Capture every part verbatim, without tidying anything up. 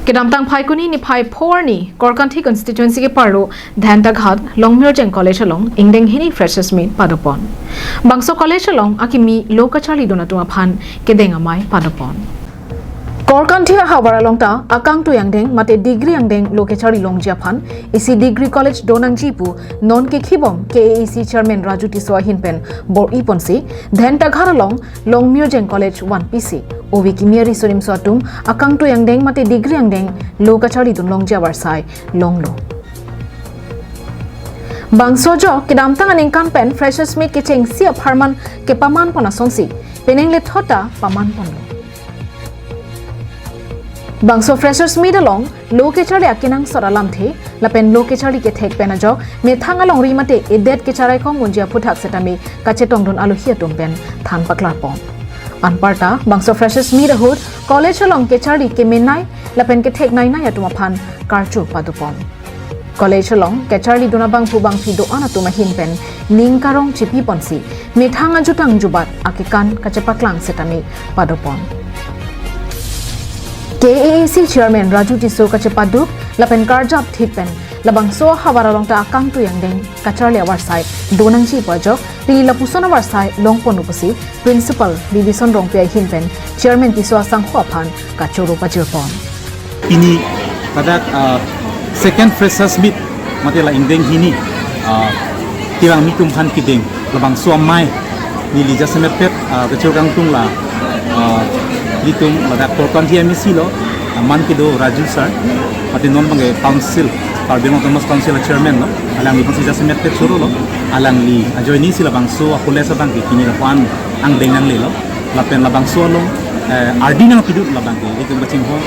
Kedamtang Phaikuni niphai pho arni Korkanthi constituency keparlo Dhentaghat Longmirjeng College along ingdeng hini freshers meet padopon. Bangso college along akimi lo kacharlidun atum aphan kedeng amei padopon. Korkanthi ahavar along ta akangtui angdeng mate degree angdeng lo kacharli longji aphan isi degree college donangji pu non kekhibom K A A C chairman Raju Tisso ahin pen bor-iponsi Dhentaghat along Longmirjeng College vanpisi ove kimi ariso nimso atum akangtui angdeng mate degree angdeng lo kacharlidun longji avarsai longlo. Bangso ajok kedamtang aningkan pen freshers meet kechengsi apharman kepamanpon asonsi penang lethot ta pamanponlo. Bangso freshers meet along lo kacharli akenangsot alamthe lapen lo kacharli kethek pen ajok methang alongri mate edet kecharaikom unji aphuthak setame kachetongdun alohi atum pen than paklarpon. Anparta bangso freshers meet ahut college along kacharli kemenei lapen kethekneinei atum aphan karcho padopon. College along kacharlidun abangphu bangphi do-an atum ahin pen ning karong chipiponsi methang ajutang jubat akekan kachepaklang setame padopon. K A A C chairman Raju Tisso kachepaduk lapen karjap thip pen labangso ahavar along ta akangtui angdeng kacharli avarsai donangji pu ajok pini lapuson avarsai longpon pusi principal Bibison Rongpi ahin pen chairman Tisso asangho aphan kachoro pajirpon. Pini ladak, ah, second freshers meet mate la ingdeng hini, ah, tirang mitum aphan kedeng labangso amei neli jasemet pet, ah, kachoro kangtung la, ah, ilitum ladak Korkanthi M A C lo, ah, man kedo Raju sir, mate non abangke council, Karbi Anglong Autonomous Council chairman lo, alangliphan si jasemet pet chorolo, alangli ajoinesi labangso a-college abangke pini lapu-an angdeng nanglelo. Lapen labangso along, eh, ardi nangpidun labangke ilitum kachinghon,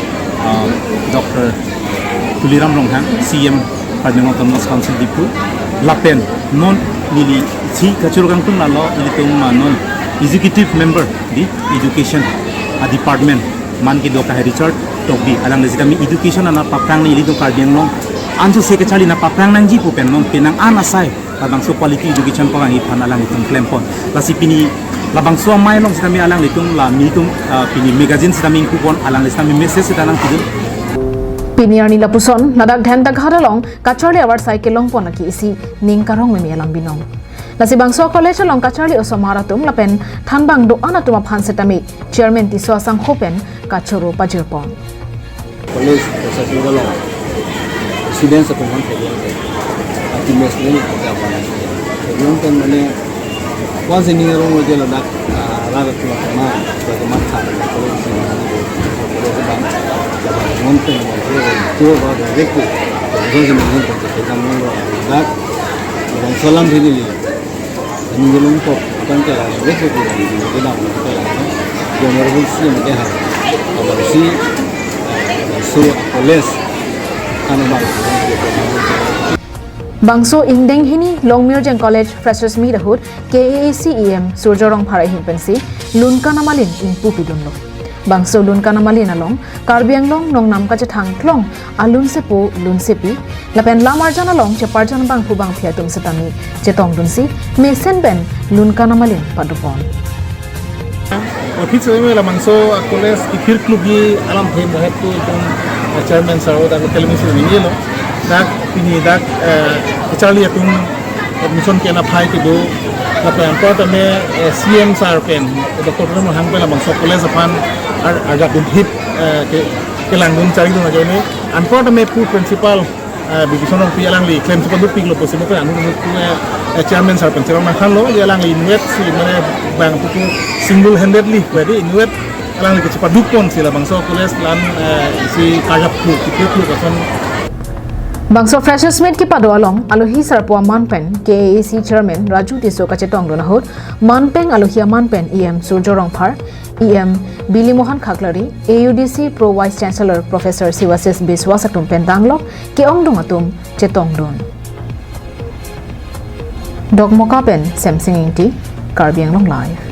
ah, Doctor Tuliram Ronghang, C M Karbi Anglong Autonomous Council Diphu, lapen non neli si kachoro kangtung lalo ilitum, ah, non executive member di education, ah, department man kedo Kahai Richard Tokbi, alangli sitame education ana paphrang nangji ilitum Karbi Anglong ansose kacharli nangpaphrang nangji pu pen non penang an asai labangso quality education pavangji aphan alanglitum klempon. Lasi pini labangso amei along sitame alanglitum la mitum, ah, pini magazine sitame ingkupon, alangli sitame message sita nangpidun. Pini arni lapuson ladak Dhentaghat along kacharli avarsai kelongpon lake isi ning karong meme alam binong. Lasi bangso college along kacharli osomar atum lapen thanbang do-an atum aphan setame chairman Tisso asangho pen kachoro pajirpon. College freshers meet along students atum aphan theklong ke, ati mes ni kita apa, theklong pen mane, once in a year only dia ladak, ah, rat atum aphan ma, dia kemat sa, college si, college bang, dia bang, non pen, non pen, tu ba, dia reku, once in a year pen, kita kan ladak, bangso alam hini li. Ani gelung pok, akan kala, reku, dia, dia, dia, dia, dia, honorable C M ke ha, honorable C M, so, college, kan bang. Bangso ingdeng hini Longmirjeng College freshers meet ahut K A A C E M Surjo Rongphar ahin pensi lunkan amalin ingpu pidunlo. Bangso lunkan amalin along Karbi Anglong nongnam kachethang klong alunsepo lunsepi lapen lam arjan along cheparjan bangphu bangphi atum setame chetongdunsi mesen pen lunkan amalin padopon. Office eme labangso a-college kethir klubji alamthe mohet tu itum, eh, chairman sir o dak telemisi ningilo. Dak pini dak, eh, kacharli atum admission ke-en aphai kedo. Lapen anparta me, eh, C M sir pen, Doctor Tuliram Ronghang pen labangso college aphan ar-, arjapdun thip, eh, ke, kelangdun charlidun ajoine. Anparta me pu principal, eh, Bibison Rongpi alangli klemsi padukpiklo pusi mo pen anu anu pu, eh, eh, chairman sir pen cherong nangkhanlo, je alangli inutvet si mane bang pu single handedly, jadi inutvet alangli kachepadukponsi labangso college lan, eh, si kajap pu, kipu pu kason. Bangso freshers meet kepado along, alohi sarpo aman pen, K A A C chairman Raju Tisso kachetongdun ahut, man pen alohi aman pen E M Surjo Rongphar, E M Bili Mohan Khaklari, A U D C Pro Vice Chancellor Professor Sivasis Biswas atum pen danglok ke-ongdung atum chetongdun. Dokmoka pen Semsing Ingti, Karbi Anglong Live.